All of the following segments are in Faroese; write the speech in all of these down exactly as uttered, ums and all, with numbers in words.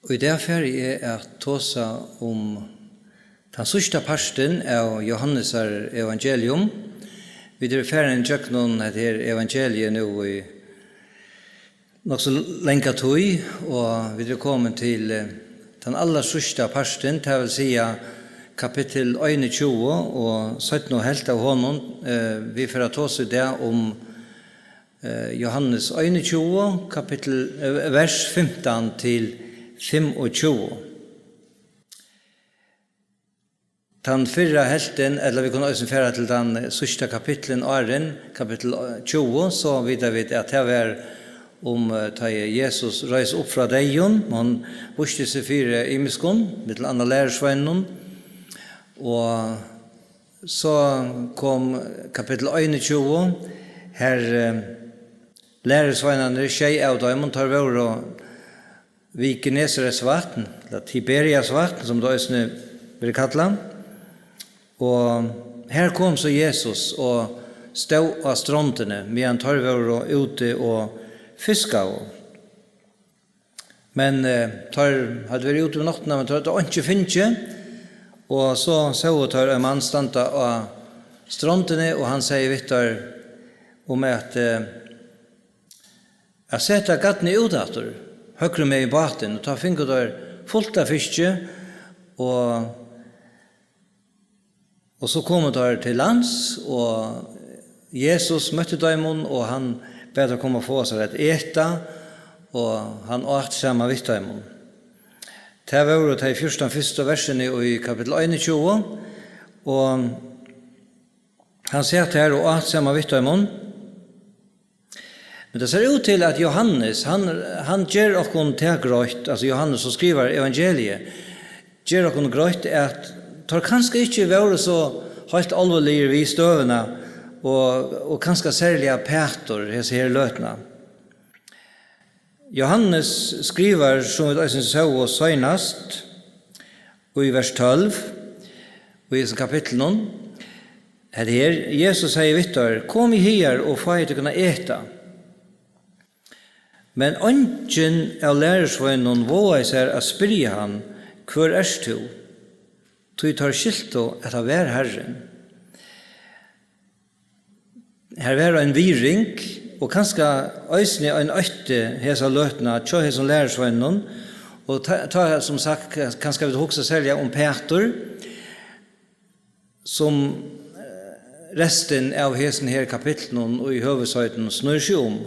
Í dag fari eg at tosa um tann síðsta partin av Jóhannesar evangelium. Vit eru farin gjøgnum hetta her evangeliið nú í nokk so langa tíð, og vit eru komin til, eh, tann allarsíðsta partin, tað vil siga kapittul einogtjúgu og seinnu helvt av honum. Eh, vit fara at tosa í dag um, eh, Jóhannes einogtjúgu, kapittul, eh, vers fimtan til fimmogtjúgu. Tann fyrra helvtin, ella vit kunnu eisini fara til tann síðsta kapittulin áðrenn, kapittul tjúgu, so vita vit, at tað var um, eh, tá ið Jesus reis upp frá deyðum, hann vísti seg fyri ymiskum, millum annað lærisveinunum. Og so kom kapittul einogtjúgu, har, eh, lærisveinarnir, sjey av teimum, teir vóru við Genesarets vatn, ella Tiberias vatn, sum tað eisini verður kallað. Og her kom so Jesus og stóð á strondini, meðan teir vóru úti og fiskaðu. Men, eh, teir høvdu verið úti um náttina, men teir høvdu einki fingið. Og so sóu teir ein mann standa á strondini, og hann segði við teir um at, eh, at seta garnið út aftur, høgru megin bátin, og tá fingu teir fult av fiski, og, og so komu teir til lands, og Jesus møtti teimum, og hann bað teir koma og fáa sær at eta, og hann át saman við teimum. Tað vóru tey fjúrtan fyrstu versini í kapittul einogtjúgu, og hann sat har og át saman við teimum. Men tað sær út til, at Jóhannes, hann, hann ger okkum tað greitt, altso Jóhannes, sum skrivar evangeliið, ger okkum greitt, at teir kanska ikki vóru so heilt álvarsligir við støðuna, og, og kanska serliga Pætur, hesa her løtuna. Jóhannes skrivar, sum vit eisini sóu seinast, í vers tólv, í hesum kapitlinum, hetta her, Jesus segði við teir: "Komið higar og fáið tykkum at eta." Men eingin av lærisveinunum vágaði sær at spyrja hann: "Hvør ert tú?" Tí teir skiltu, at hann var Harrin. Har var ein virðing, og kanska eisini ein ótti hesa løtuna hjá hesum lærisveinunum, og tá, tá, sum sagt, kanska vit hugsa serliga um Pætur, sum, eh, restin av hesum her kapitlunum í høvuðsheitum snýr seg um.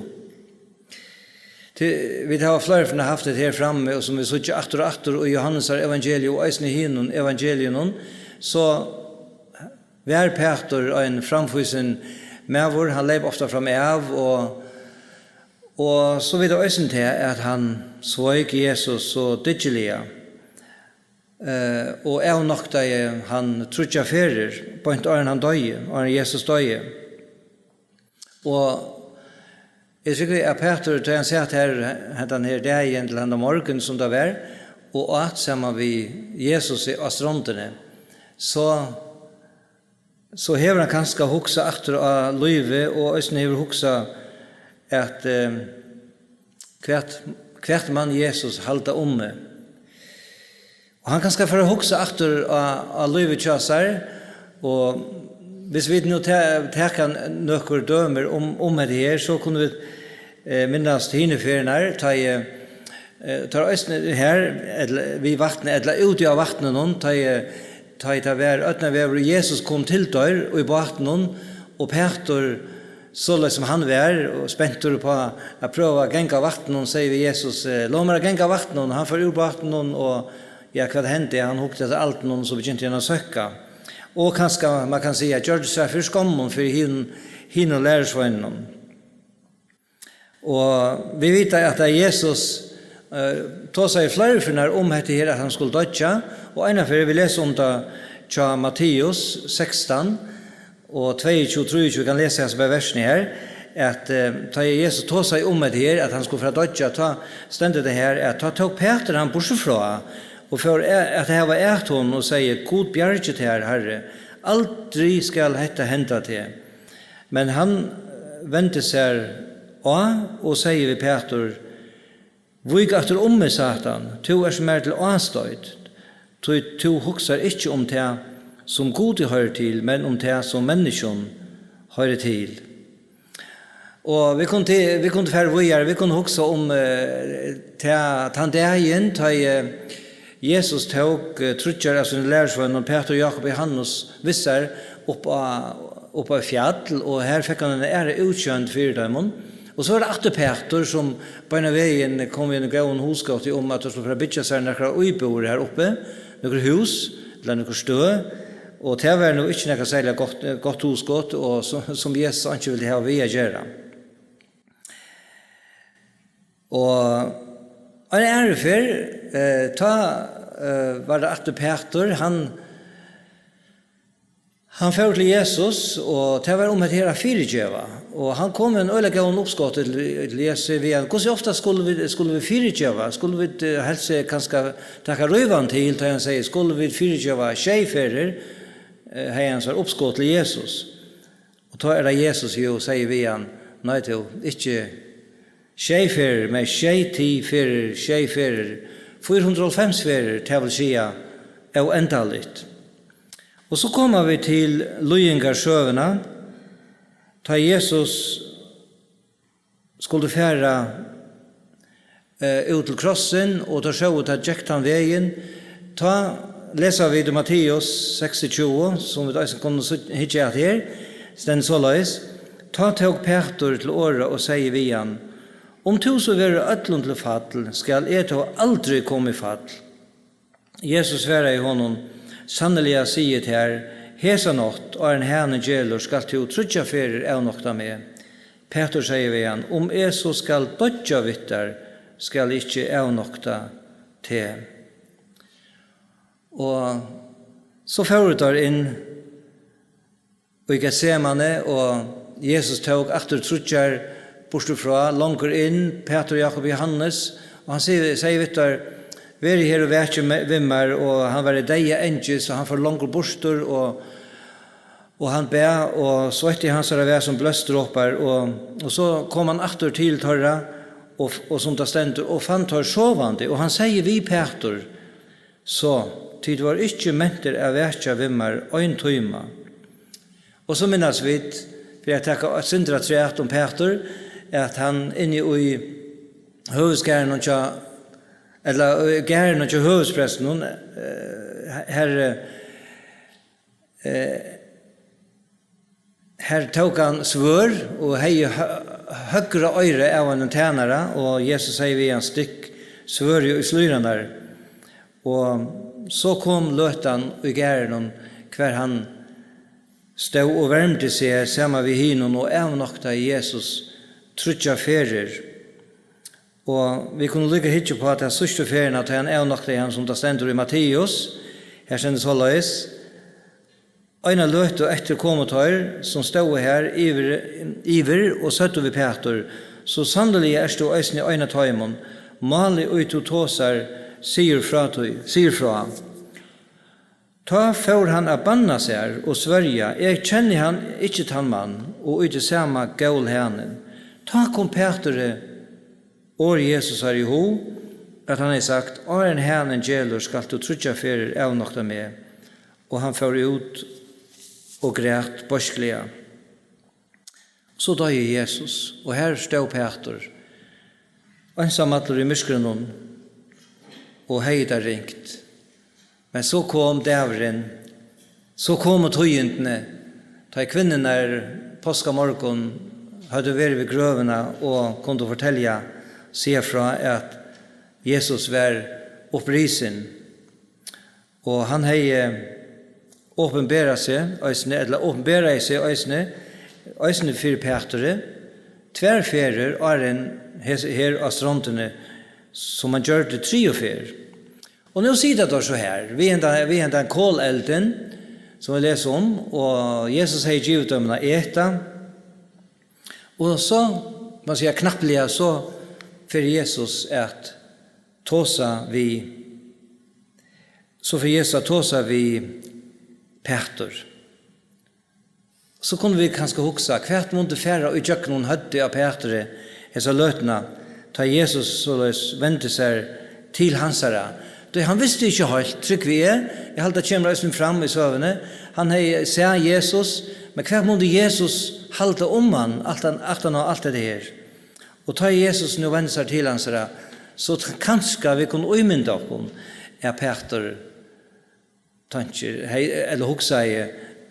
Tí vit hava fleiri ferðir havt hetta her frammi, og sum vit síggja aftur og aftur í Jóhannesar evangeliu og eisini hinum evangeliunum, so var Pætur ein framfýsin maður, hann leyp ofta fram av, og, og so vita vit eisini tað, at hann sveik Jesus so dyggiliga, eh, og avnoktaði hann tríggjar ferðir, beint áðrenn hann doyði, áðrenn Jesus doyði. Og eg trúgvi, at Pætur, tá hann sat her, hendan her dagin til hendan morgun, sum tað var, og át saman við Jesusi á strondini, so, so hevur hann kanska hugsað aftur á lívið, og eisini hevur hugsað, at, eh, hvat, hvat man Jesus halda um meg? Og hann kanska fer at hugsa aftur á, á lívið hjá sær, og hvis vit nú ta-, taka nøkur dømir um, um hetta her, so kunnu vit, eh, minnast hini ferðirnar, tá eg, eh, tá eisini her, ella við vatnið, ella úti á vatninum, tá eg, tá eg, tað var ódnarveður, og Jesus kom til teir í bátinum, og Pætur, soleiðis sum hann var, og spentur upp á at prøva at ganga á vatninum, segði við Jesus, eh: "Lov mær at ganga á vatninum." Hann fór úr bátinum, og, ja, hvat hendi? Hann hugdi eftir aldinum, so begynti hann at søkka. Og kanska, man kann siga, gjørdi seg fyri skommum fyri hin-, hinum lærisveinunum. Og vit vita, at tá Jesus, eh, tosaði fleiri ferðir um hetta her, at hann skuldi doyggja, og eina ferð, vit lesa um tað hjá Matteus sekstan, og tveyogtjúgu, trýogtjúgu, eg kann lesa hasi bæði versini her, at, eh, tá Jesus tosaði um hetta her, at hann skuldi fara at doyggja, tá stendur tað her, at tá tók Pætur hann burtur frá, og fór a-, at hava at honum og segði: "Gud bjargi tær, Harri, aldri skal hetta henda teg." Men hann, eh, vendi sær á og segði við Pætur: Vík aftur um meg, Satan, tú ert mær til ástoyt, tí tú hugsar ikki um tað, sum Gudi hoyrir til, men um tað, sum menniskjum hoyrir til. Og vit kunnu te-, vit kunnu fara víðari, vit kunnu hugsa um, eh, ta-, tann dagin, tá ið, eh, Jesus tók, eh, tríggjar av sínum lærisveinum, Pætur, Jákup og Jóhannes, við sær upp á, upp á fjall, og her fekk hann eina aðra útsjónd fyri teimum. Og so er tað aftur Pætur, sum beinanvegin kom við einum góðum hugskoti um, at teir skuldu fara at byggja sær nakrar íbúðir her uppi, nøkur hús, ella nøkur støð, og tað var nú ikki nakað serliga gott, gott hugskot, og so, sum Jesus einki vildi hava við at gera. Og ein aðru ferð, eh, tá, eh, var tað aftur Pætur, hann, hann fór til Jesus, og tað var um hetta her at fyrigeva. Og hann kom við einum øgiliga góðum uppskoti til, til Jesus, við hann: Hvussu ofta skulu vit, skulu vit fyrigeva? Skulu vit, eh, helst, eh, kanska taka rívan til, tá hann segði: Skulu vit fyrigeva sjey ferðir? Eh, hevði hann sær uppskot til Jesus. Og tá er tað Jesus, jú, segði við hann: Nei, tú, ikki sjey ferðir, men sjey ti ferðir, sjey ferðir, fýra hundrað og hálvfems ferðir, tað vil siga óendaligt. Og so koma vit til líðingarsøguna, tá Jesus skuldi fara, eh, út til krossin, og teir sóu, tað gekk tann vegin. Tá lesa vit í Matteus seksogtjúgu, sum vit eisini kunnu síggj-, hyggja at her, stendur soleiðis: Tá tók Pætur til orða og segði við hann: Um tú so verður øllum til fall, skal eg tó aldri koma í fall. Jesus svaraði honum: Sanniliga sigi eg tær, hesa nátt, áðrenn hanin gelur, skalt tú tríggjar ferðir avnokta meg. Pætur segði við hann: Um eg so skal doyggja við tær, skal eg ikki avnokta teg. Og so fóru teir inn í Getsemane, og Jesus tók aftur tríggjar burtur frá, longur inn, Pætur, Jákup og Jóhannes, og hann segði, segði við teir: Verið her og vakið me-, við mær. Og hann var í deyðaangi, so hann fór longur burtur, og, og hann bað, og sveitti hansara var sum blóðdropar, og, og so kom hann aftur til teirra, og, og sum tað stendur, og fann teir sovandi, og hann segði við Pætur: So, tit vóru ikki mentir at vakja við mær ein tíma. Og so minnast vit, fyri at taka eitt sindur afturat um Pætur, at hann inni í høvuðsgarðinum hjá, ella, eh, garðinum hjá høvuðsprestinum, eh, her, eh, her tók hann svørð og hevði hø-, høgra oyrað av einum tænara, og Jesus segði við hann: Stikk svørðið í slíðrarnar. Og so kom løtan í garðinum, hvar hann stóð og vermdi seg saman við hinum og avnoktaði Jesus tríggjar ferðir. Og vit kunnu líka hyggja upp á ta síðstu ferðina, tá hann avnoktaði hann, sum tað stendur í Matteus. Her stendur soleiðis: Eina løtu eftir komu teir, sum stóðu har yvir, yvir og søgdu við Pætur: So sanniliga ert tú eisini ein av teimum, málið, ið tú tosar, sigur frá tí, sigur frá. Tá fór hann at banna sær og svørja: Eg kenni hann ikki, tann mann. Og í tí sama gól hanin. Tá kom Pæturi orð Jesusar í hug, at hann hevði sagt: Áðrenn hanin gelur, skalt tú tríggjar ferðir avnokta meg. Og hann fór út og græt beiskliga. So doyði Jesus, og her stóð Pætur, einsamallur í myrkrinum, og hevði tað ringt. Men so kom dagurin, so komu tíðindini, tá ið kvinnurnar páskamorgun høvdu verið við grøvina og kundu fortelja, siga frá, at Jesus var upprisin. Og hann hevði opinberað seg eisini, ella opinberaði seg eisini, eisini fyri Pæturi, tvær ferðir áðrenn hes-, her á strondini, sum hann gjørdi triðju ferð. Og nú sita teir so her, við henda, við henda koleldin, sum vit lesa um, og Jesus hevði givið teimum at eta. Og so, man siga, knappliga, so fer Jesus at tosa við, so fer Jesus at tosa við Pætur. So kunnu vit kanska hugsa, hvat mundi fara í gjøgnum høvdið á Pæturi hesa løtuna, Tá Jesus soleiðis vendi sær til hansara, tí hann visti ikki heilt, trúgvi eg, eg haldi, tað kemur eisini fram í søguni, hann hevði sæð Jesus, men hvat mundi Jesus halda um hann, alt hann, aftan á alt hetta her? Og tá Jesus nú vendir sær til hansara, so t-, kanska vit kunnu ímynda okkum, at Pætur tankir, hey, ella hugsaði,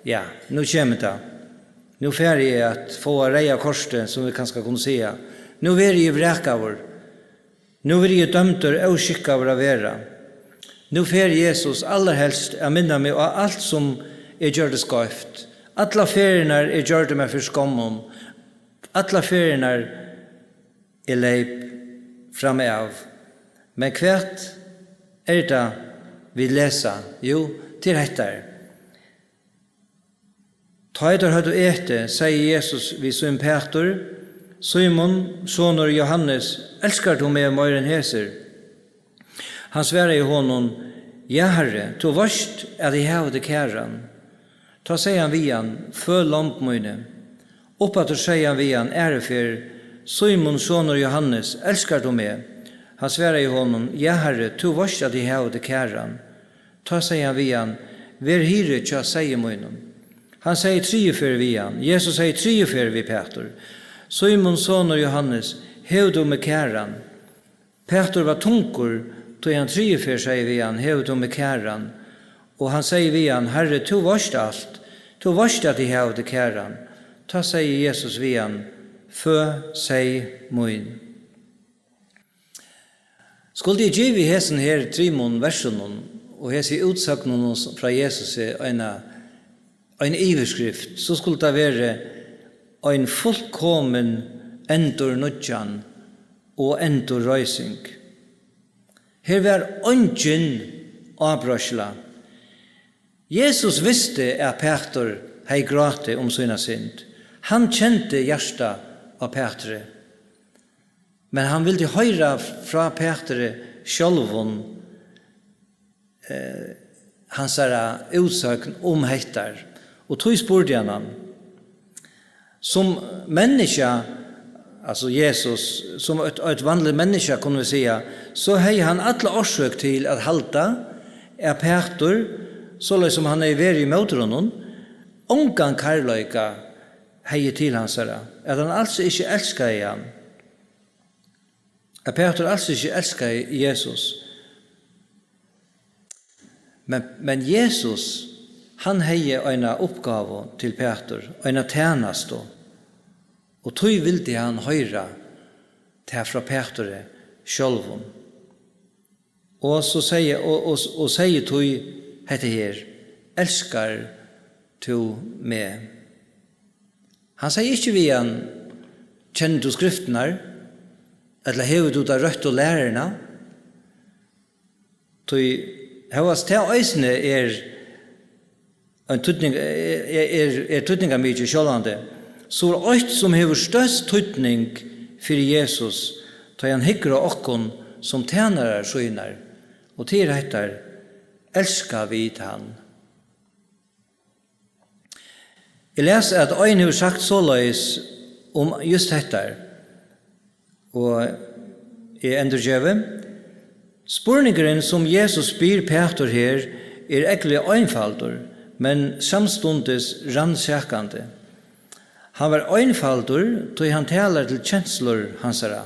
ja, nú kemur tað. Nú fari eg at fáa reyða kortið, sum vit kanska kunnu siga. Nú verði eg vrakaður. Nú verði eg dømdur óskikkaður at vera. Nú fer Jesus allarhelst at minna meg á alt, sum eg gjørdi skeivt. Allar ferðirnar eg gjørdi mær fyri skommum. Allar ferðirnar eg leyp framav. Men hvat er tað, vit lesa? Jú, tað er hetta. Tá ið teir høvdu etið, segði Jesus við Símun Pætur: Símun, sonur Jóhannes, elskar tú meg meira enn hesir? Hann svaraði honum: Ja, Harri, tú veitst, at eg havi teg kæran. Tá segði hann við hann: Fø lomb míni. Uppaftur segði hann við hann aðru ferð: Símun, sonur Jóhannes, elskar tú meg? Hann svaraði honum: Ja, Harri, tú veitst, at eg havi teg kæran. Tá segði hann við hann: Ver hirði hjá seyði mínum. Hann segði triðju ferð við hann, Jesus segði triðju ferð við Pætur: Símun, sonur Jóhannes, hevur tú meg kæran? Pætur var tungur, tí hann triðju ferð segði við hann: Hevur tú meg kæran? Og hann segði við hann: Harri, tú veitst alt, tú veitst, at eg havi teg kæran. Tá segði Jesus við hann: Fø seyð mín. Skuldi eg givið hesum her trimum versunum og hesi útsøgnunum frá Jesusi eina, ein yvirskrift, so skuldi tað verið ein fullkomin endurnýggjan og endurreising. Her var eingin ábreiðsla. Jesus visti, at Pætur hevði grátið um sína synd. Hann kendi hjartað á Pætri. Men hann vildi hoyra frá Pætri sjálvum, eh, hansara útsøgn um hettar. Og tí spurdi hann hann. Sum menniskja, altso Jesus, sum eitt, eitt vanligt menniskja, kunnu vit siga, so hevði hann alla orsøk til at halda, at Pætur, soleiðis sum hann hevði verið ímóti honum, ongan kærleika hevði til hansara, at hann als ikki elskaði hann, at Pætur als ikki elskaði Jesus. Men, men Jesus, hann hevði eina uppgávu til Pætur, eina tænastu, og tí vildi hann hoyra tað frá Pæturi sjálvum. Og so segði, og, og, og segði tí hetta her: Elskar tú meg? Hann segði ikki við hann: Kennir tú skriftirnar? Ella hevur tú tær røttu lærurnar? Tí hóast tað eisini er ein týdning, er, er, er týdningarmikið sjálvandi, so er eitt, sum hevur størst týdning fyri Jesus, tá ið hann hyggur á okkum sum tænarar sínar, og tað er hetta: Elska vit hann? Eg las, at ein hevur sagt soleiðis um júst hetta, og eg endurgevi: Spurningurin, sum Jesus spyr Pætur her, er ógvuliga einfaldur, men samstundis rannsakandi. Hann var einfaldur, tí hann talar til kenslur hansara.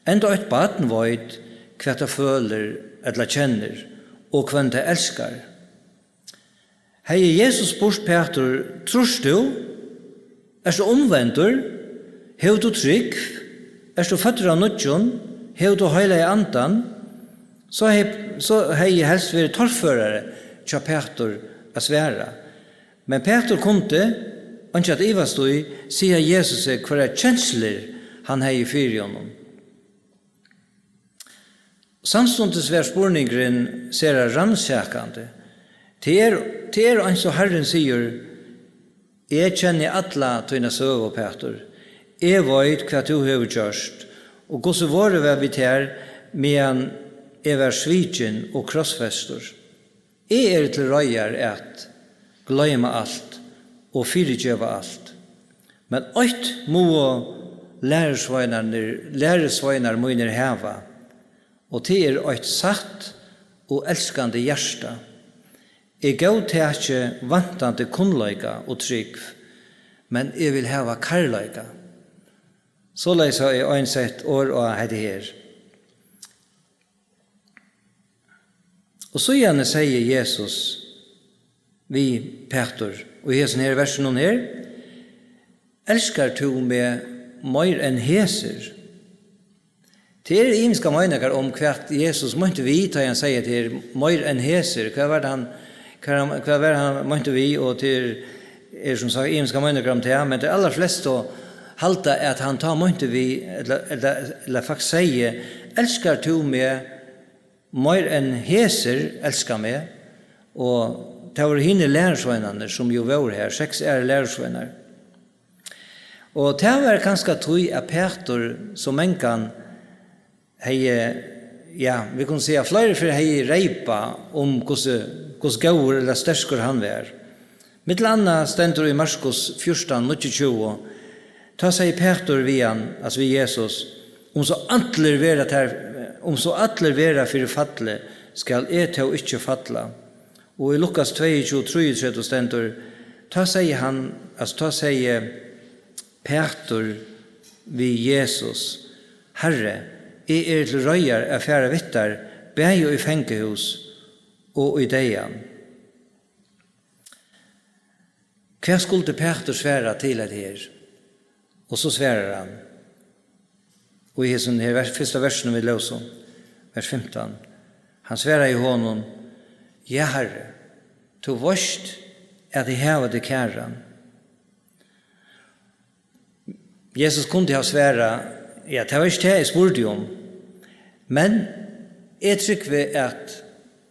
Enda eitt barn veit, hvat tað følir ella kennir, og hvønn tað elskar. Hevði Jesus spurt Pætur: Trýrt tú? Ert tú umvendur? Hevur tú trúgv? Ert tú føddur av nýggjum? Hevur tú Heilaga Andan? So hevði, so hevði helst verið torførari hjá Pætur at svara. Men Pætur kundi, einki at ivast í, siga Jesusi, hvørjar kenslur hann hevði fyri honum. Samstundis var spurningurin sera rannsakandi. Tað er, tað er eins og Harrin sigur: Eg kenni alla tína søgu, Pætur. Eg veit, hvat tú hevur gjørt, og hvussu vorðið var við tær, meðan eg var svikin og krossfestur. Eg eri til reiðar at gloyma alt og fyrigeva alt. Men eitt mugu lærisveinarnir, lærisveinar mínir hava, og tað er eitt satt og elskandi hjarta. Eg góðtaki vantandi kunnleika og trúgv, men eg vil hava kærleika. Soleiðis havi eg einsett orð á hetta her. Og síðani segði Jesus við Pætur, og í hesum her versunum her, elskar tú meg meir enn hesir? Tað eru ymiskar meiningar um, hvat Jesus meinti við, tá hann segði, tað er meir enn hesir. Hvat var tað hann, hvat hann, hvat var hann meinti við, og tað er, er sum sagt ymiskar meiningar um tað, men tey allarflestu halda, at hann tá meinti við, ella, ella, ella faktiskt segði, elskar tú meg meir enn hesir elska meg? Og tað vóru hinir lærisveinarnir, sum jú vóru her, seks aðrir lærisveinar. Og tað var kanska tí, at Pætur so mangan hevði, ja, vit kunnu siga, fleiri ferð hevði reypað um, hvussu, hvussu góður ella sterkur hann var. Millum annað stendur í Markus fjúrtan níggjuogtjúgu, tá segði Pætur við hann, altso við Jesus, um so allir verða tær, um so allir verða fyri falli, skal eg tó ikki falla. Og í Lukas tveyogtjúgu trýogtretivu stendur, tá segði hann, altso tá segði Pætur við Jesus, Harri, eg eri til reiðar at fara við tær, bæði í fangahús og í deyðan. Hvat skuldi Pætur svara til hetta her? Og so svarar hann, og í hesum her vers, fyrsta versinum vit lósu, vers fimtan, hann svaraði honum, ja, Harri, tú veitst, at eg havi teg kæran. Jesus kundi hava svarað, ja, tað var ikki tað, eg spurdi um. Men eg trúgvi, at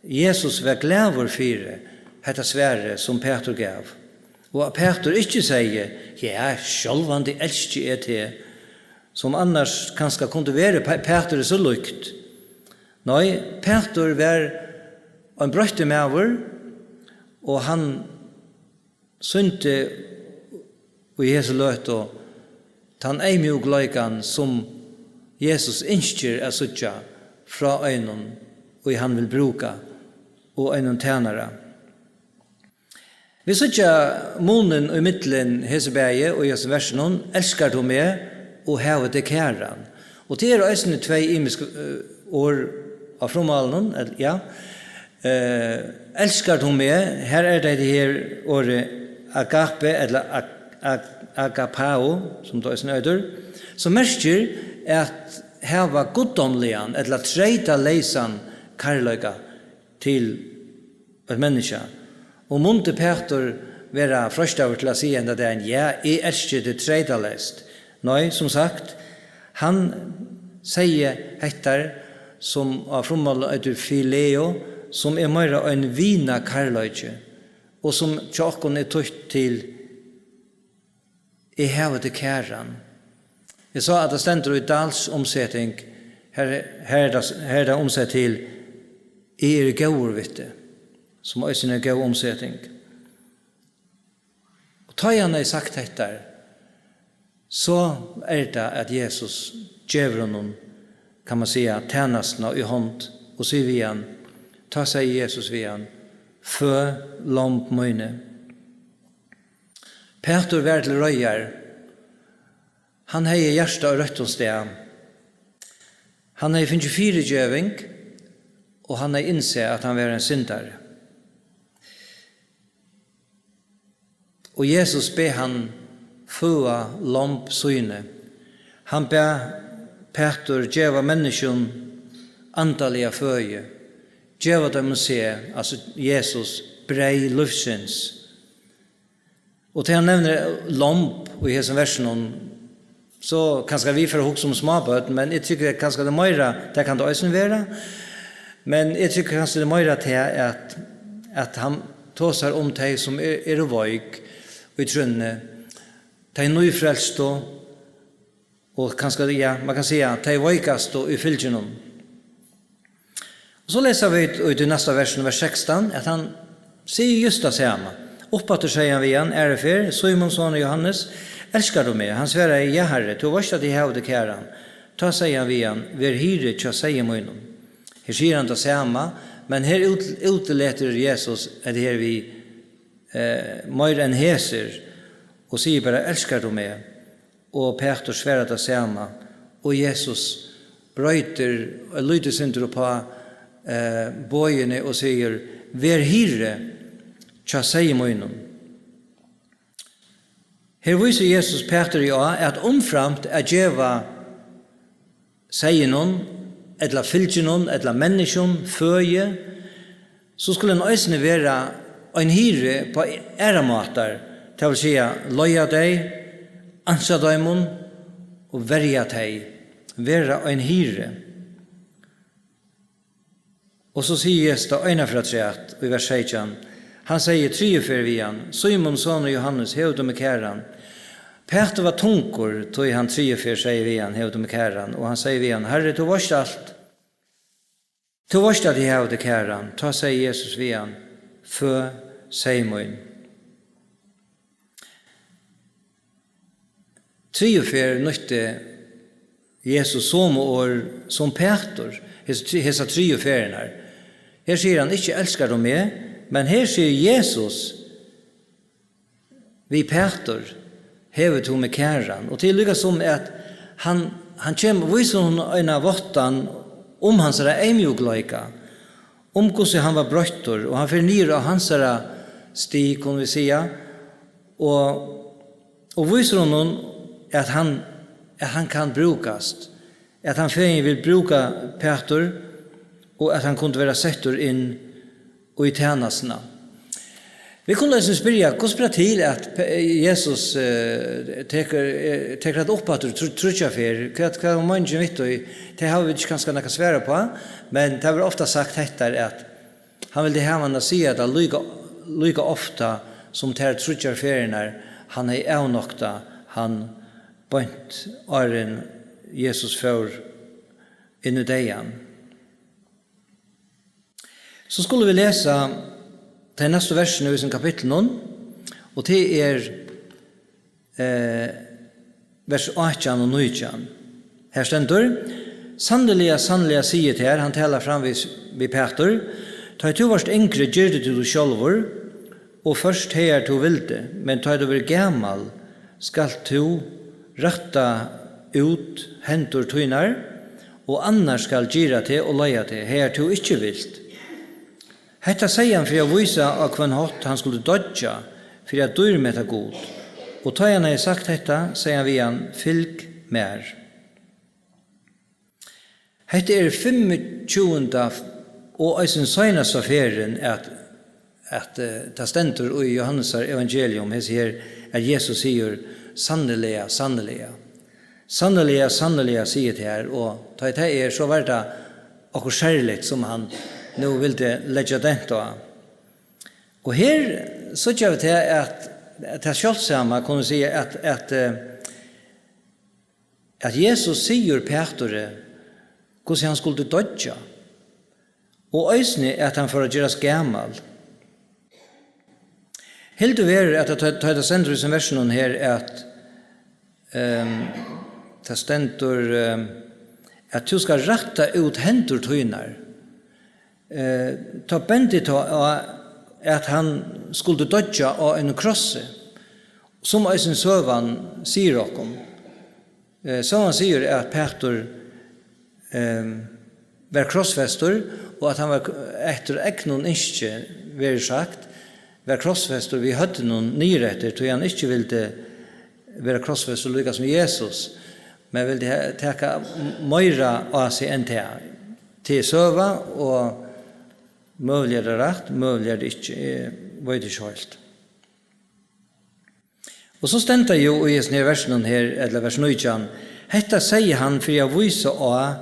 Jesus var glaður fyri hetta svarið, sum Pætur gav. Og at Pætur ikki segði, ja, sjálvandi elski eg teg, sum annars kanska kundi verið, Pæ-, Pætur er so líkt. Nei, Pætur var ein broyttur maður, og hann sýndi í hesi løtu tann eyðmjúkleikan, sum Jesus ynskir at síggja frá einum, ið hann vil brúka, og einum tænara. Vit síggja munin í millum hesi bæði og í hesum versinum, elskar tú meg og havi teg kæran. Og tað eru eisini tvey ymisk, eh, orð á frummálinum, ella, ja. Eh, elskar tú meg? Her er tað hetta her orðið agape, ella ag-, ag-, agapao, sum tað eisini eitur, sum merkir at hava guddómligan ella treytaleysan kærleika til eitt menniskja. Og mundi Pætur vera freistaður til at siga henda dagin, ja, eg elski teg treytaleyst? Nei, sum sagt, hann segði hetta, sum á frummáli eitur phileo, sum er meira ein vinakærleiki, og sum hjá okkum er týtt til, eg havi teg kæran. Eg sá, at tað stendur í Dahls umseting, her, her er tað, her er tað umsett til, eg eri góður við teg, sum eisini er góð umseting. Og tá ið hann hevði sagt hetta, so er tað, at Jesus gevur honum, kann man siga, tænastuna í hond og sigur við hann, tá segði Jesus við hann, fø lomb míni. Pætur var til reiðar. Hann hevði hjartað á røttum stað. Hann hevði fingið fyrigeving, og hann hevði innsæð, at hann var ein syndari. Og Jesus bað hann føða lomb síni. Hann bað Pætur geva menniskjum andaliga føði, geva teimum seg, altso Jesus, breyð lívsins. Og tá hann nevnir lomb í hesum versinum, so kanska vit fara at hugsa um smábørn, men eg tykki kanska tað er meira, tað kann tað eisini vera, men eg tykki kanska tað er meira tað at, at hann tosar um tey, sum er, eru veik í trúnni, tey nýfrelstu, og kanska, ja, man kann siga, tey veikastu í fylginum. Og so lesa vit í tí næsta versinum, vers sekstan, at hann sigur júst tað sama. Uppaftur segði hann við hann aðru ferð, Símun, sonur Jóhannes, Elskar tú meg? Hann svaraði: Ja, Harri, tú veitst, at eg havi teg kæran. Tá segði hann við hann: Ver hirði hjá seyði mínum. Her sigur hann tað sama, men her út-, útiletur Jesus, ella her við, eh, meir enn hesir, og sigur bara: Elskar tú meg? Og Pætur svarar tað sama, og Jesus broytir eitt lítið sindur uppá, eh, boðini og sigur: Ver hirði hjá seyði mínum. Her vísir Jesus Pæturi á, at umframt at geva seyðinum, ella fylginum, ella menniskjum føði, so skuldi hann eisini vera ein hirði á aðrar mátar, tað vil siga, leiða tey, ansa teimum og verja tey, vera ein hirði. Og so sigur Jesus tað eina ferð afturat í vers seytjan. Hann segði triðju ferð við hann: Símun, sonur Jóhannes, hevur tú meg kæran? Pætur var tungur, tí hann triðju ferð segði við hann: Hevur tú meg kæran? Og hann segði við hann: Harri, tú veitst alt. Tú veitst, at eg havi teg kæran. Tá segði Jesus við hann: Fø seyð mín. Triðju ferð nýtti Jesus somu orð sum Pætur, hes-, hesa triðju ferðina. Her sigur hann: Ikki elskar tú meg, men her sigur Jesus við Pætur: Hevur tú meg kæran? Og tað er líka sum, at hann, hann kemur, vísir honum eina váttan um hansara eyðmjúkleika, um hvussu hann var broyttur, og hann fer niður á hansara stig, kunnu vit siga, og, og vísir honum, at hann, at hann kann brúkast, at hann fegin vil brúka Pætur, og at hann kundi vera settur inn í tænastuna. Vit kunnu eisini spyrja, hvussu ber til, at Pe-, Jesus, eh, tekur, eh, tekur hatta upp aftur trý-, tríggjar ferð? Hvat, hvat var meiningin við tí? Tað hava vit ikki kanska nakað svar uppá, men tað verður ofta sagt hetta, at hann vildi hava hann at siga tað líka, líka ofta sum tær tríggjar ferðirnar, hann hevði avnoktað hann beint áðrenn Jesus fór inn í deyðan. So skulu vit lesa tey næstu versini í hesum kapitlinum, og tað er, eh, vers átjan og nítjan. Her stendur: Sanniliga, sanniliga, sigi eg tær, hann talar framvegis við Pætur, tá ið tú vart yngri, girdi tú teg sjálvur, og fórt hagar tú vildi, men tá ið tú verður gamal, skalt tú rætta út hendur tínar, og annar skal gira teg og leiða teg, hagar tú ikki vilt. Hetta segði hann fyri at vísa, á hvønn hátt hann skuldi doyggja fyri at dýrmeta Gud. Og tá ið hann hevði sagt hetta, segði hann við hann: Fylg mær. Hetta er fimmogtjúgunda og eisini seinasta ferðin, at, at, eh, tað stendur í Jóhannesar evangelium, hesi her, at Jesus sigur: Sanniliga, sanniliga. Sanniliga, sanniliga, sigi eg tær, og tá ið tað er, so var tað okkurt serligt, sum hann nú vildi leggja dent á. Og her síggja vit tað, at, at tað sjáldsama, kunnu vit siga, at, at, eh, at Jesus sigur Pæturi, hvussu hann skuldi doyggja, og eisini, at hann fór at gerast gamal. Heldur verður, at tá, tá tað stendur í hesum versunum her, at, ehm, tað stendur, ehm, at tú skal rætta út hendur tínar. Eh, tá bendi tá á, at hann skuldi doyggja á einum krossi, sum eisini søgan sigur okkum. Eh, søgan sigur, at Pætur, ehm, var krossfestur, og at hann var k-, eftir egnum ynski, verður sagt, var krossfestur við høvdinum niðureftir, tí hann ikki vildi vera krossfestur líka sum Jesus, men vildi ha-, taka m-, meira á seg enn tað. Tað er søga, og møguliga er tað rætt, møguliga er tað ikki, eg veit ikki heilt. Og so stendur jú í hesum her versunum her, ella vers nítjan: Hetta segði hann fyri at vísa á,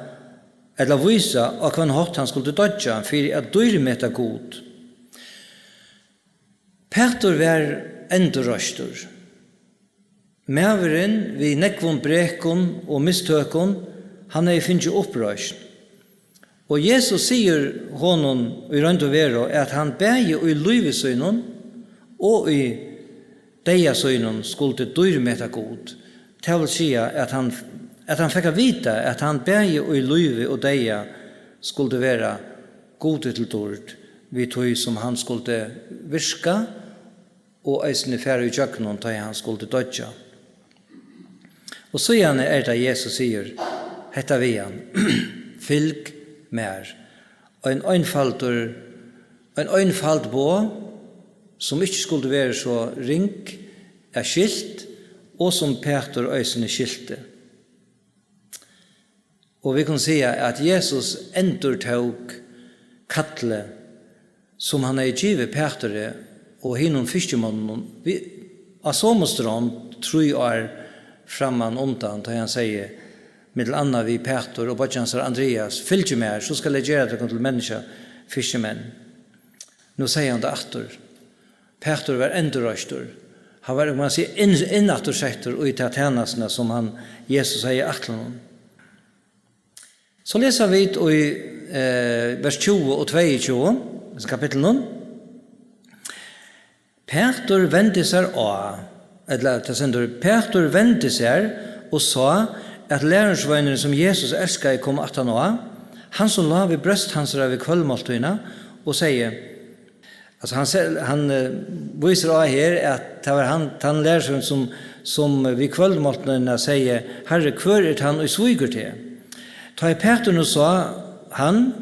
ella vísa á hvønn hátt hann skuldi doyggja, fyri at dýrmeta Gud. Pætur var endurreistur. Maðurin við nógvum brekum og mistøkum, hann hevði fingið uppreisn. Og Jesus sigur honum í roynd og veru, at hann bæði í lívi sínum og í deyða sínum skuldi dýrmeta Gud. Tað vil siga, at hann, at hann fekk at vita, at hann bæði í lívi og deyða skuldi vera Gudi til dýrd, við tí sum hann skuldi virka og eisini fara ígjøgnum, tá ið hann skuldi doyggja. Og síðani er tað, Jesus sigur hetta við hann: Fylg mær. Ein einfaldur, ein einfald boð, sum ikki skuldi verið so ring at skilt, og sum Pætur eisini skilti. Og vit kunnu siga, at Jesus endurtók kallið, sum hann hevði givið Pæturi og hinum fiskimonnunum við, á somu strond trý ár framman undan, tá hann segði, millum annað við Pætur og beiggja hansara Andrias: Fylgið mær, so skal eg gera tykkum til menniskja, fiskimenn. Nú segði hann tað aftur. Pætur var endurreistur. Hann var, man siga, inn, innaftur settur í ta tænastuna, sum hann, Jesus, hevði ætlað honum. So lesa vit í, eh, vers tjúgu og tveyogtjúgu, hesum kapitlinum. Pætur vendi sær á, ella tað stendur: Pætur vendi sær og sá, at lærisveinurin, sum Jesus elskaði, kom aftan á, hann, sum lá við brjóst hansara við kvøldmáltíðina, og segði, Altso, hann se-, hann, eh, vísir á her, at tað var hann, tann lærisveinurin, sum, sum við kvøldmáltíðina segði: Harri, hvør er tann, ið svíkur teg? Tá ið Pætur nú sá hann,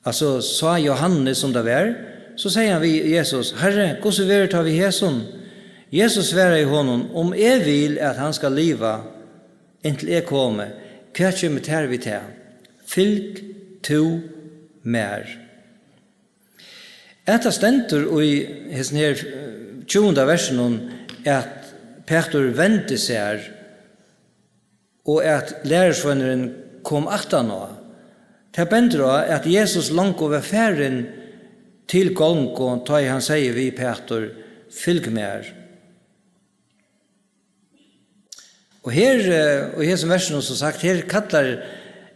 altso, sá Jóhannes, sum tað var, so segði hann við Jesus: Harri, hvussu verður tá við hesum? Jesus svaraði honum: Um eg vil, at hann skal liva, inntil eg komi, hvat kemur tær við tað? Fylg tú mær. At tað stendur í hesum her, eh, tjúgunda versinum, at Pætur vendi sær, og at lærisveinurin kom aftan á, tað bendir á, at Jesus longu var farin til gongu, tá ið hann segði við Pætur: Fylg mær. Og her, eh, í hesum versinum, sum sagt, her kallar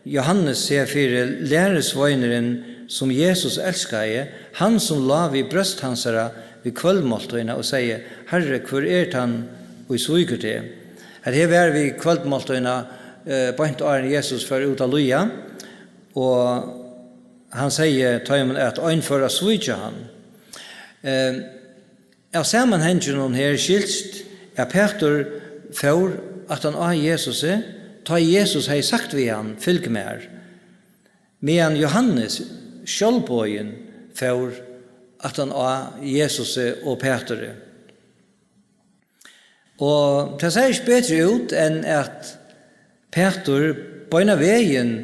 Jóhannes seg fyri lærisveinurin, sum Jesus elskaði, hann, sum lá við brjóst hansara við kvøldmáltíðina og segði: Harri, hvør er tann, ið svíkur teg? At her var við kvøldmáltíðina, eh, beint áðrenn Jesus fór út at líða, og hann segði teimum, at ein fór at svíkja hann. Eh, Av samanhanginum her skilst, at Pætur fór aftan á Jesusi, tá Jesus hevði sagt við hann: Fylg mær, meðan Jóhannes sjálvboðin fór aftan á Jesusi og Pæturi. Og tað sær ikki betri út, enn at Pætur beinanvegin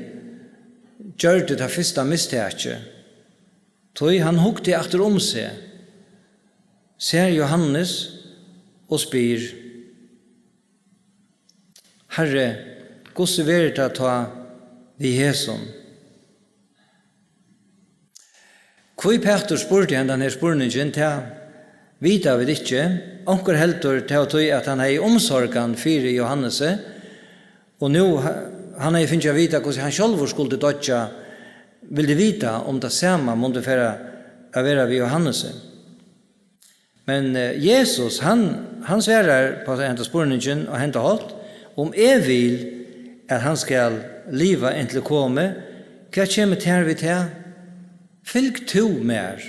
gjørdi tað fyrsta mistakið, tí hann hugdi aftur um seg, sær Jóhannes og spyr: Harri, hvussu verður tað tá við hesum? Hví Pætur spurdi hendan her spurningin, tað vita vit ikki. Onkur heldur, tað var tí, at hann hevði umsorgan fyri Jóhannesi, og nú ha-, hann hevði fingið at vita, hvussu hann sjálvur skuldi doyggja, vildi vita, um tað sama mundi fara at vera við Jóhannesi. Men, eh, Jesus, hann, hann svarar á henda spurningin á henda hátt: Um eg vil, at hann skal liva inntil eg komi, hvat kemur tær við tað? Fylg tú mær.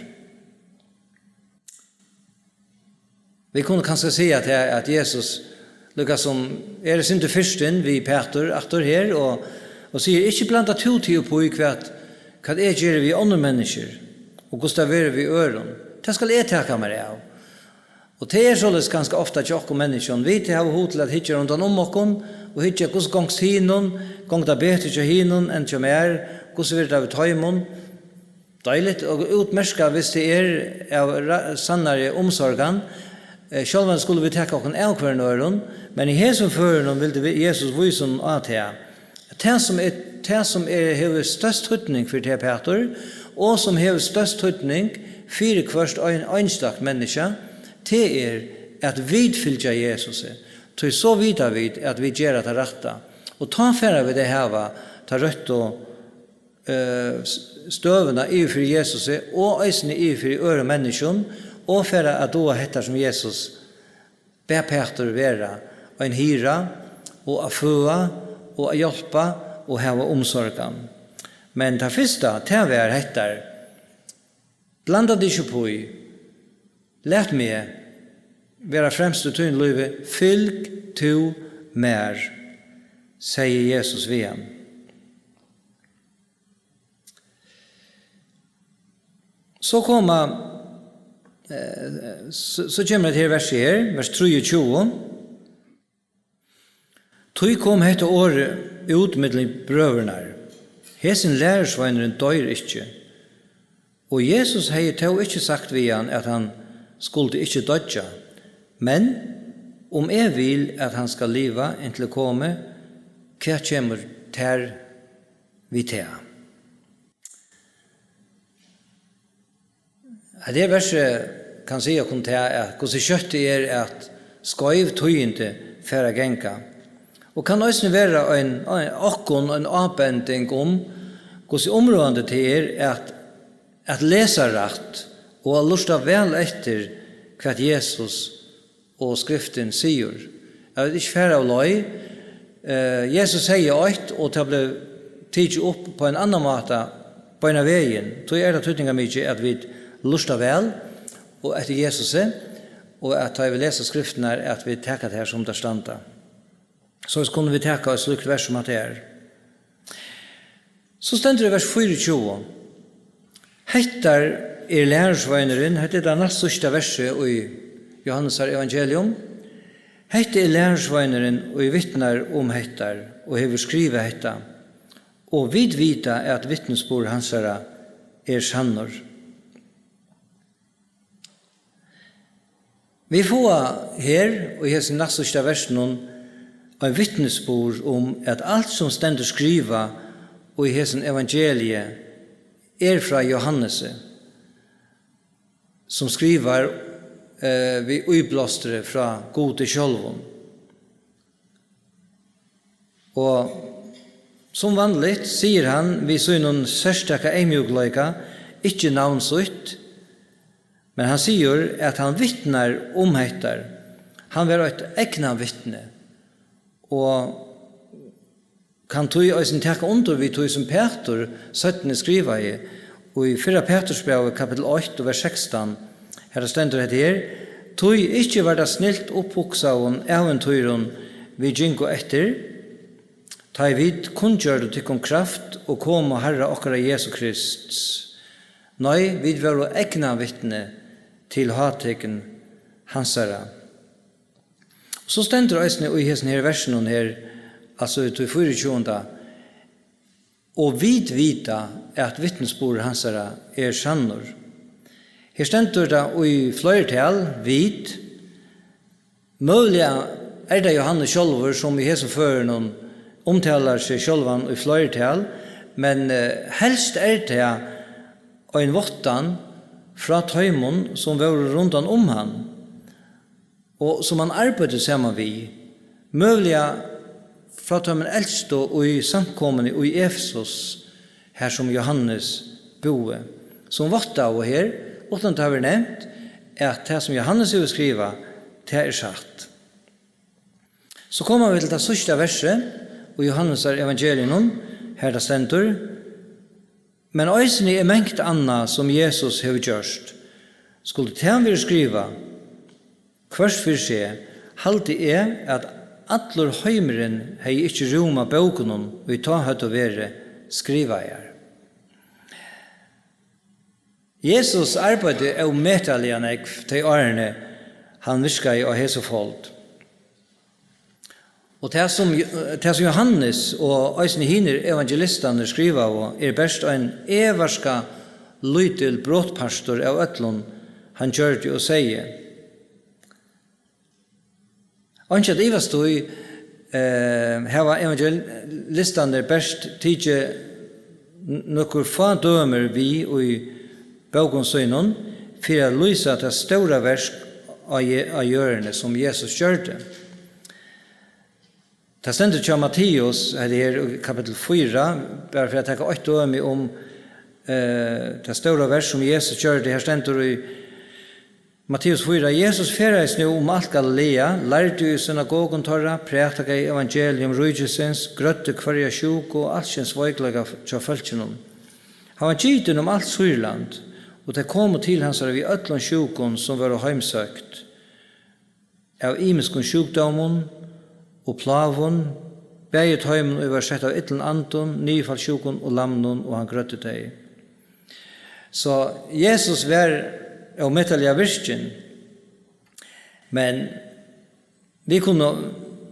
Vit kunnu kanska siga at, at Jesus líka sum er eitt sindur fyrstin við Pætur aftur her og, og sigur: Ikki blanda tú teg upp í, hvat, hvat eg geri við onnur menniskju, og hvussu tað verður við øðrum. Tað skal eg taka mær av. Og tað er soleiðis ganska ofta hjá okkum menniskjum. Vit hava hug til at hyggja rundan um okkum og hyggja, hvussu gongst hinum, gongur tað betur hjá hinum enn hjá mær, hvussu verður tað við teimum? Deiligt og útmerkað, hvis tað er av ra-, sannari umsorgan, eh, sjálvandi skulu vit taka okkum av hvørjum øðrum, men í hesum førinum vildi vi-, Jesus vísa honum á tað, at tað, sum er, tað, sum er, hevur størst týdning fyri teg, Pætur, og sum hevur størst týdning fyri hvørt ein, einstakt menniskja, tað er, at vit fylgja Jesusi, tí so vita vit, at vit gera tað rætta, og tá fara vit at hava ta røttu eh, s-, støðuna yvir fyri Jesusi og eisini yvir fyri øðrum menniskjum, og fara at duga hetta, sum Jesus bað Pætur vera ein hirða og at føða og at hjálpa og hava umsorgan. Men tað fyrsta, tað var hetta: Blanda teg ikki upp í. Lat meg vera fremst í tínum lívi. Fylg tú mær, segði Jesus við hann. So koma, eh, so, so kemur hetta her versið her, vers trýogtjúgu. Tí kom hetta orðið út millum brøðurnar: Hesin lærisveinurin doyr ikki. Og Jesus hevði tó ikki sagt við hann, at hann skuldi ikki doyggja. Men um eg vil, at hann skal liva inntil eg komi, hvat kemur tær við tað? At hetta versið kann siga okkum tað, at hvussu skjótt tað er, at skeiv tíðindi fara at ganga. Og kann eisini vera ein, ein, okkum ein ábending um, hvussu umráðandi tað er at, at lesa rætt og at lurta væl eftir, hvat Jesus og Skriftin sigur. At vit ikki fara av leið. Eh, Jesus segði eitt, og tað bleiv tikið upp á ein annan máta beinan vegin. Tí er tað týdningarmikið, at vit lurta væl og eftir Jesusi, og at tá vit lesa Skriftirnar, at vit taka tær, sum tær standa. Soleiðis kunnu vit taka eitt slíkt vers sum hatta her. So stendur í vers fýraogtjúgu: Hetta er lærisveinurin, hetta er tað næst síðsta versið í Jóhannesar evangelium. Hetta er lærisveinurin, ið vitnar um hetta og hevur skrivað hetta, og vit vita, at vitnisburður hansara er sannur. Vit fáa her í hesum næstsíðsta versinum ein vitnisburð um, at alt, sum stendur skrivað í hesum evangelii, er frá Jóhannesi, sum skrivar, eh, við íblástri frá Gudi sjálvum. Og sum vanligt sigur hann við sínum serstaka eyðmjúkleika ikki navn sítt, men hann sigur, at hann vitnar um hetta. Hann var eitt eygnavitni og kann tí eisini taka undir við tí, sum Pætur seinni skrivaði í fyrra Pætursbrævi, kapitul eitt og vers sekstan. Har stendur hetta her: Tí ikki var tað snilt upphugsaðum ævintýrum, vit gingu eftir, tá ið vit kunngjørdu tykkum kraft og komu Harra okkara Jesu Krists. Nei, vit vóru eygnavitni til hátign hansara. So stendur eisini í hesum her versinum her, altso í tí fýraogtjúgunda: Og vit vita, at vitnisburður hansara er sannur. Her stendur tað í fleirtal, vit. Møguliga er tað Jóhannes sjálvur, sum í hesum førinum umtalar seg sjálvan í fleirtal, men, eh, helst er tað ein váttan frá teimum, sum vóru rundan um hann, og sum hann arbeiddi saman við, møguliga frá teimum elstu í samkomuni í Efesus, har sum Jóhannes búði, sum váttaðu her, uttan tað verður nevnt, at tað, sum Jóhannes hevur skrivað, tað er satt. So koma vit til tað síðsta versið í Jóhannesar evangeliinum, har tað stendur: Men eisini er mangt annað, sum Jesus hevur gjørt. Skuldi tað verið skrivað, hvørt fyri seg, haldi eg, at allur heimurin hevði ikki rúmað bókunum, ið tá høvdu verið skrivaðar. Jesus arbeiddi ómetaliga nógv tey árini, hann virkaði á hesi fold. Og tað, sum, tað, sum Jóhannes og eisini hinir evangelistarnir skrivaðu, er bert ein evarska lítil brotpartur av øllum, hann gjørdi og segði. Einki at ivast í, eh, hava evangelistarnir bert tikið n-, nøkur fá dømi við í bókum sínum fyri at lýsa tað stóra verk á je-, á jørðini, sum Jesus gjørdi. Tað stendur hjá Matteus, hetta er í kapitul fýra, bara fyri at taka eitt dømi um, eh, tað stóra verk, sum Jesus gjørdi. Her stendur í Matteus fýra: Jesus ferðaðist nú um alt Galilea, lærdi í synagogum teirra, prætikaði evangelium ríkisins, grøddi hvørja sjúku og alskyns veikleika hjá fólkinum. Hann var gitin um alt Sýrland, og tey komu til hansara við øllum sjúkum, sum vóru heimsøkt av ymiskum sjúkdómum og plágum, bæði teimum, ið vóru sett av illum andum, niðurfallssjúkum og lamnum, og hann grøddi tey. So Jesus var ómetaliga virkin, men vit kunnu,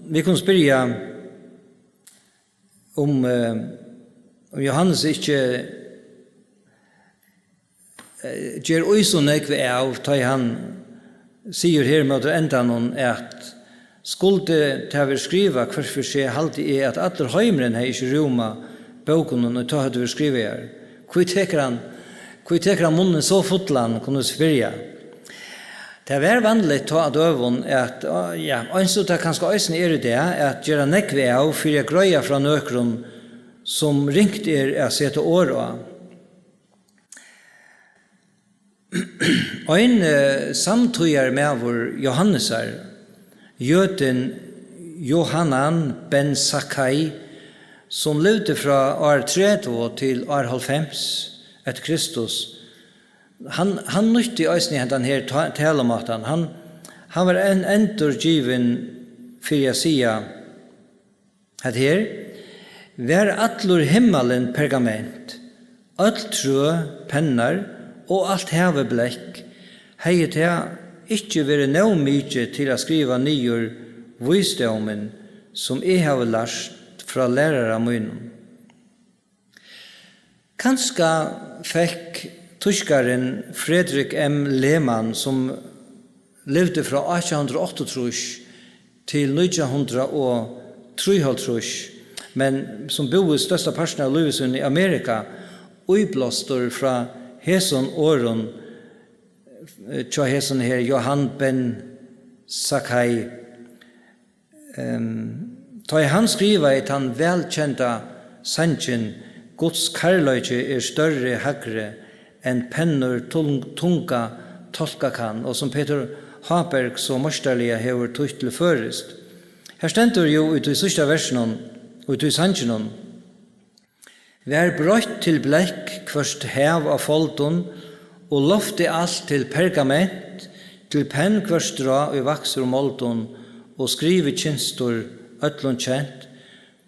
vit kunnu spyrja, um, eh, um Jóhannes ikki, eh, ger í so nógv av, tá ið hann sigur her móti endanum, at skuldi tað verið skrivað hvørt fyri seg, haldi eg, at allur heimurin hevði ikki rúmað bókunum, ið tá høvdu verið skrivaðar. Hví tekur hann, hví tekur hann munnin so fullan, kunnu vit spyrja. Tað var vanligt tá á døgum at, ja, eins og tað kanska eisini er í dag, at gera nógv av fyri at greiða frá nøkrum, sum ringt er at seta orð á. Ein, eh, samtíðarmaður Jóhannesar, jødin Jóhanan ben Sakkai, sum livdi frá ár tretivu til ár hálvfems eftir Kristus, hann, hann nýtti eisini hendan her ta-, talumátan. Hann, hann var enn endurgivin fyri at siga, hetta her: Var allur himmalin pergament, øll trø pennar og alt havið blekk, hevði tað ikki verið nóg mikið til at skriva niður vísdómin, sum eg havi lært frá lærara mínum? Kanska fekk týskarin Fredrik M. Lehmann, sum livdi frá átjan hundrað og áttaogtrýss til nítjan hundrað og trýoghálvtrýss, men sum búði størsta partin av lívi sínum í Amerika, íblástur frá hesum orðum, eh, hjá hesum her Jóhann ben Sakkai. Ehm, tá ið hann skrivaði tann vælkenda sangin Guds kærleiki er størri, hægri enn pennur tung-, tunga tolka kann, og sum Petur Háberg so meistarliga hevur týtt til føroyskt. Her stendur jú í tí síðsta versinum, í tí sanginum: Var breitt til blekk hvørt hav á foldum, og loftið alt til pergament, til penn hvørt strá ið vaksur moldum, og skrivikynstur øllum kent,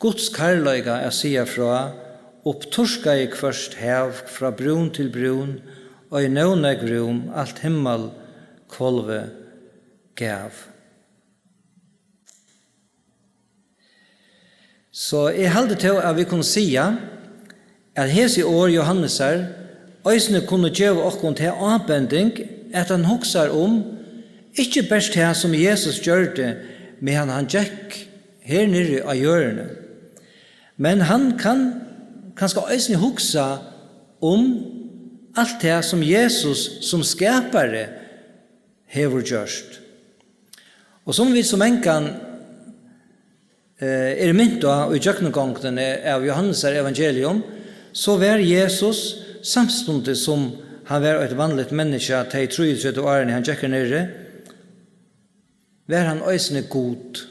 Guds kærleika at siga frá, uppturkaði hvørt hav frá brún til brún, ei nóg nógv rúm alt himmalhvolvið gav. So eg haldi tó, at vit kunnu siga, at hesi orð Jóhannesar eisini kunnu geva okkum ta ábending, at hann hugsar um ikki bert tað, sum Jesus gjørdi, meðan hann gekk her niðri á jørðini, men hann kann kanska eisini hugsa um alt tað, sum Jesus sum skapari hevur gjørt. Og sum vit so mangan, eh, eru mint á í gjøgnumgongdini av Jóhannesar evangelium, so var Jesus, samstundis sum hann var eitt vanligt menniskja tey trýogtretivu árini, hann gekk her niðri, var hann eisini Gud,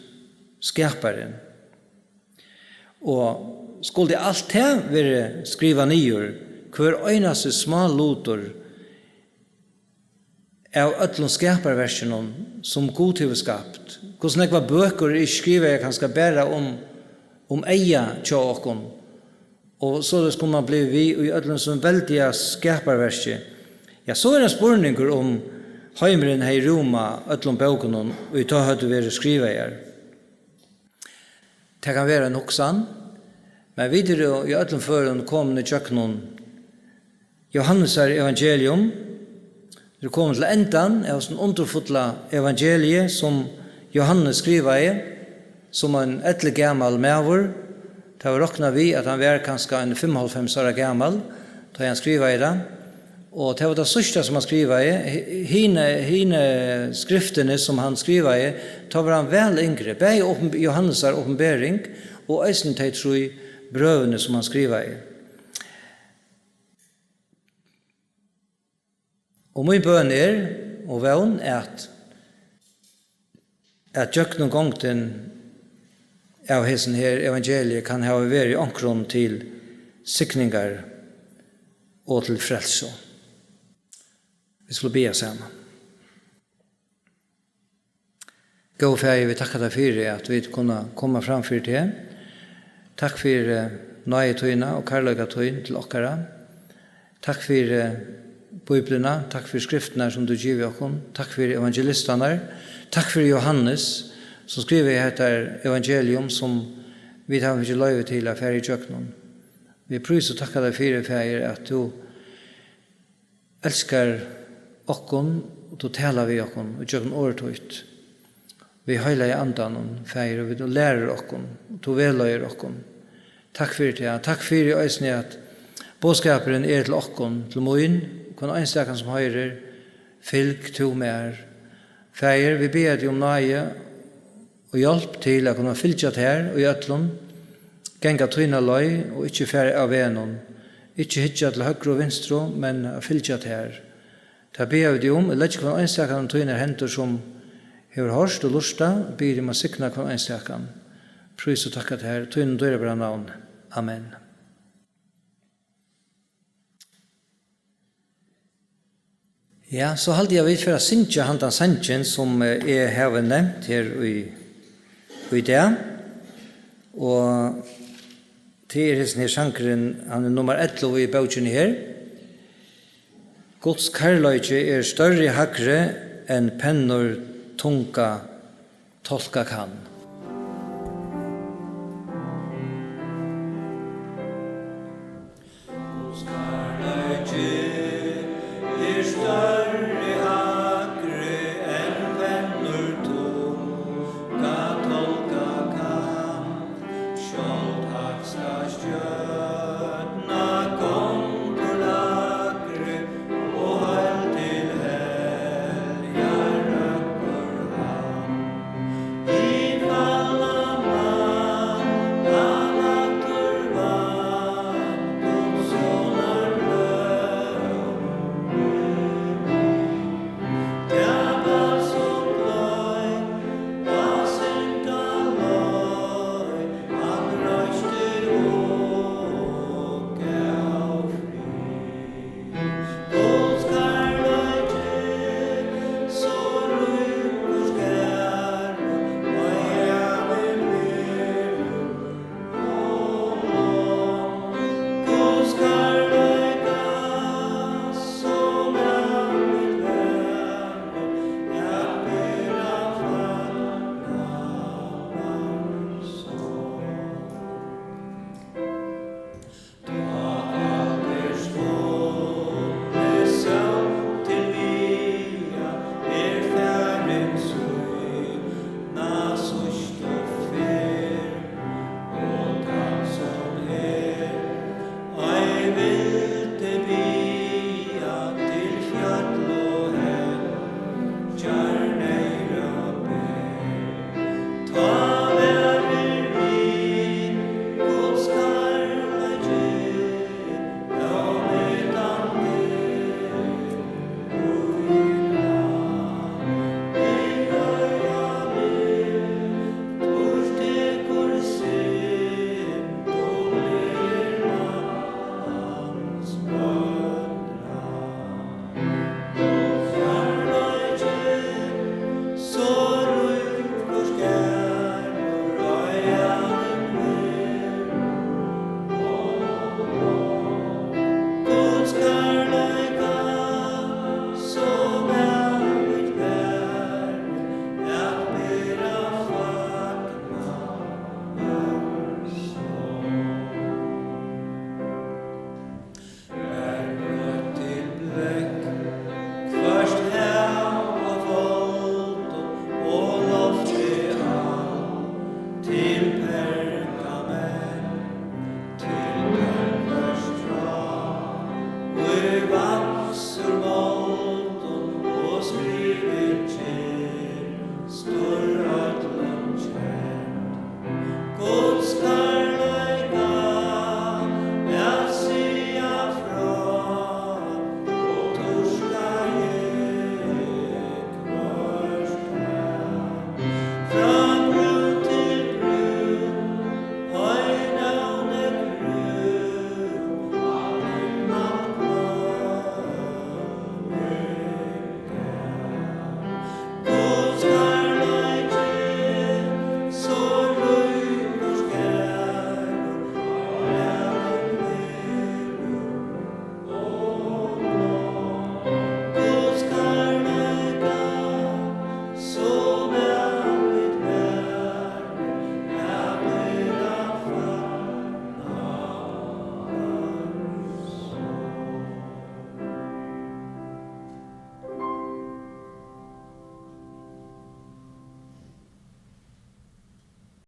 skaparin. Og skuldi alt tað verið skrivað niður, hvør einasti smálutur av øllum skaparverkinum, sum Gud hevur skapt. Hvussu nógvar bøkur eru ikki skrivaðar kanska bara um, um eygað hjá okkum, og soleiðis kunnu man blivið við í øllum sum veldiga skaparverki. Ja, so er ein spurningur, um heimurin hevði rúmað øllum bókunum, ið tá høvdu verið skrivaðar. Tað kann vera ein hugsan, men vit eru í øllum førum komin ígjøgnum Jóhannesar evangelium. Vit eru komin til endan av hesum undurfulla evangelii, sum Jóhannes skrivaði sum ein elligamal maður. Tað var roknað við, at hann var kanska ein fimmoghálvfems ára gamal, tá ið hann skrivaði tað. Og tað var tað síðsta, sum hann skrivaði. Hi-, hini, hini skriftini, sum hann skrivaði, tá var hann væl yngri. Bæði open-, Jóhannesar opinbering og eisini tey trý brøvini, sum hann skrivaði. Og mín bøn er, og vón, at, at gjøgnumgongdin av hesum her evangelii kann hava verið onkrum til signingar og til frelsu. Vit skulu biðja saman. Góði Faðir, vit takka tær fyri, at vit kunnu koma fram fyri teg. Takk fyri náði tína og kærleika tín til okkara. Takk fyri Bíbliuna, takk fyri skriftirnar, sum tú givið okkum. Takk fyri evangelistarnar. Takk fyri Jóhannes, sum skrivaði hetta evangelium, sum vit hava fingið loyvi til at fara ígjøgnum. Vit prísa og takka tær fyri, Faðir, at tú elskar okkum, og tú talar við okkum ígjøgnum orð títt. Við heilaga andanum, Faðir, og við, tú lærir okkum, og tú vegleiðir okkum. Takk fyri tað. Takk fyri eisini, at boðskapurin er til okkum, til mín, hvønn einstakan sum hoyrir, fylg tú mær. Faðir, vit biðja teg um náði og hjálp til at kunna fylgja tær í øllum, ganga tína leið og ikki fara av vegnum, ikki hyggja til høgru og vinstru, men at fylgja tær. Tað biðja vit teg um, og legg hvønn einstakan í tínar hendur, sum hevur hoyrt og lurtað, biðja teg um at signa hvønn einstakan. Prís og takka tær, í tínum dýrabara navni. Amen. Ja, so haldi eg, at vit fara at syngja handan sangin, sum, eh, eg havi nevnt her í, í dag. Og tað er hesin her sangurin, hann er nummar ellivu í bókini her. Guds kærleiki er størri, hægri enn pennur tunga tolka kann.